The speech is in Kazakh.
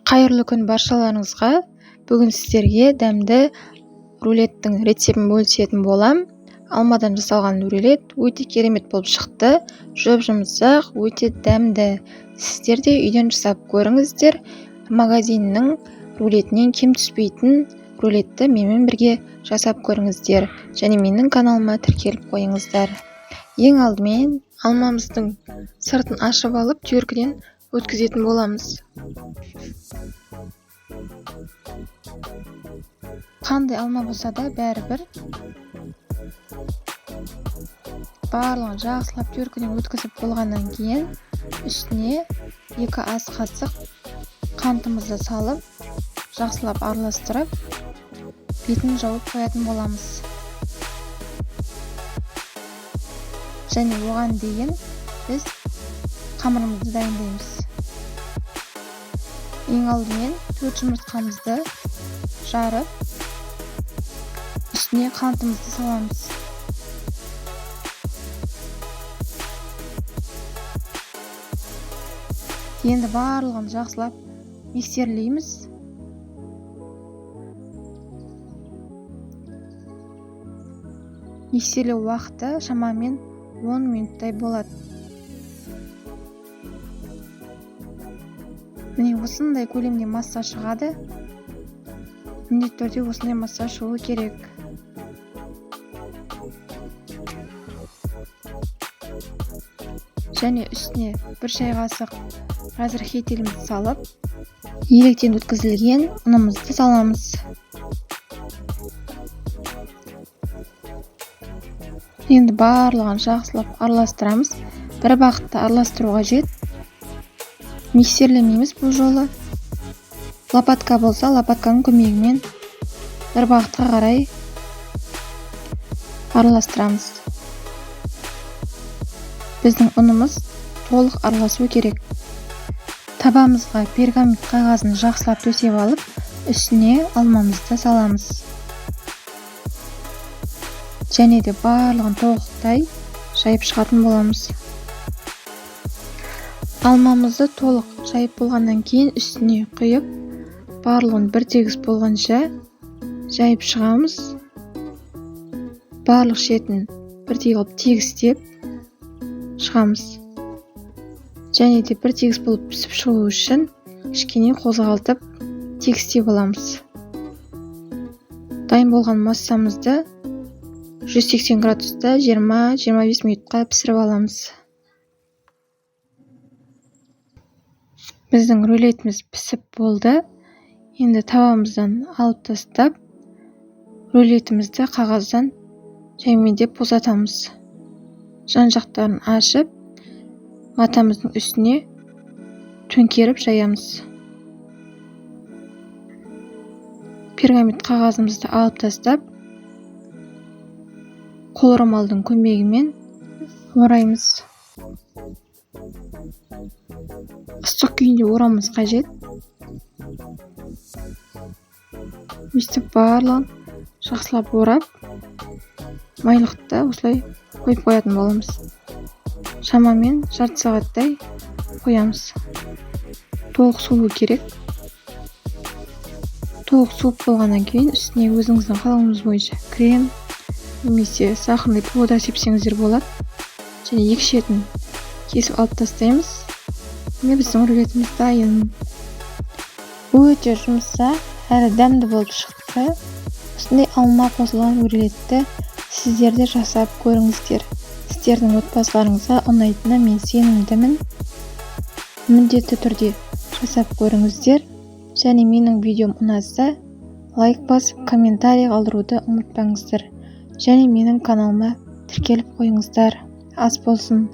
Қайырлы күн баршаларыңызға. Бүгін сіздерге дәмді рулеттің рецептін бөлісетін болам. Алмадан жасалған рулет өте керемет болып шықты. Жұп-жұмсақ, өте дәмді. Сіздер де үйден жасап көріңіздер. Магазиннің рулетінен кем түспейтін рулетті менімен бірге жасап көріңіздер. Және менің каналыма тіркеліп қойыңыздар. Ең алдымен алмамыздың сыртын ашып алып, түйіркеден өткізетін боламыз. Қандай алма болса да бәрібір барлығын жақсылап түйіркеден өткізіп болғаннан кейін үстіне 2 ас қасық қантымызды салып, жақсылап араластырып, бетін жауып қоятын боламыз. Және оған дейін біз қамырымызды дайындаймыз. Ең алдымен 4 жұмыртқамызды жарып, үстіне қантымызды саламыз. Енді барлығын жақсылап миксерлейміз. Миксерлеу уақыты шамамен 10 минуттай болады. Міне осындай көлемде масса шығады. Міндетті түрде осындай масса шығуы керек. Және үстіне 1 шай қасық разрыхлителімізді салып, електен өткізілген ұнымызды саламыз. Енді барлығын жақсылап араластырамыз. Бір бағытта араластыру қажет. Миксерлемейміз бұл жолы. Лопатка болса, лопатканың көмегімен бір бағытқа қарай араластырамыз. Біздің ұнымыз толық араласу керек. Табамызға пергамент қағазын жақсылап төсеп алып, үстіне алмамызды саламыз. Және де барлығын толықтай жайып шығатын боламыз. Алмамызды толық жайып болғаннан кейін үстіне құйып, барлығын бір тегіс болғанша жайып шығамыз. Барлық шетін бірдей қылып тегістеп шығамыз. Және де бір тегіс болып пісіп шығу үшін кішкене қозғалтып тегістеп аламыз. Дайын болған массамызды 180 градуста 20-25 минутқа пісіріп аламыз. Біздің рулетіміз пісіп болды. Енді табамыздан алып тастап, рулетімізді қағаздан жаймендеп босатамыз. Жан-жақтарын ашып, матамыздың үстіне төңкеріп жаямыз. Пергамент қағазымызды алып тастап, қол орамалдың көмегімен ораймыз. Ыстық күйінде орамыз қажет. Өйстіп барлығын жақсылап орап, майлықты осылай қойып қоятын боламыз. Шамамен жарты сағаттай қоямыз. Толық суы керек. Толық суып болғаннан кейін үстіне өзіңіздің қалауыңыз бойынша крем немесе сахарный пудра сепсеңіздер болады. Және екі шетін кесіп алып тастаймыз. Міне біздің рулетіміз дайын. Өте жұмсақ әрі дәмді болып шықты. Осындай алма қосылған рулетті сіздер де жасап көріңіздер. Сіздердің отбасыларыңызға ұнайтынына мен сенімдімін. Міндетті түрде жасап көріңіздер. Және менің видеом ұнаса, лайк басып, комментарий қалдыруды ұмытпаңыздар. Және менің каналыма тіркеліп қойыңыздар. Ас болсын.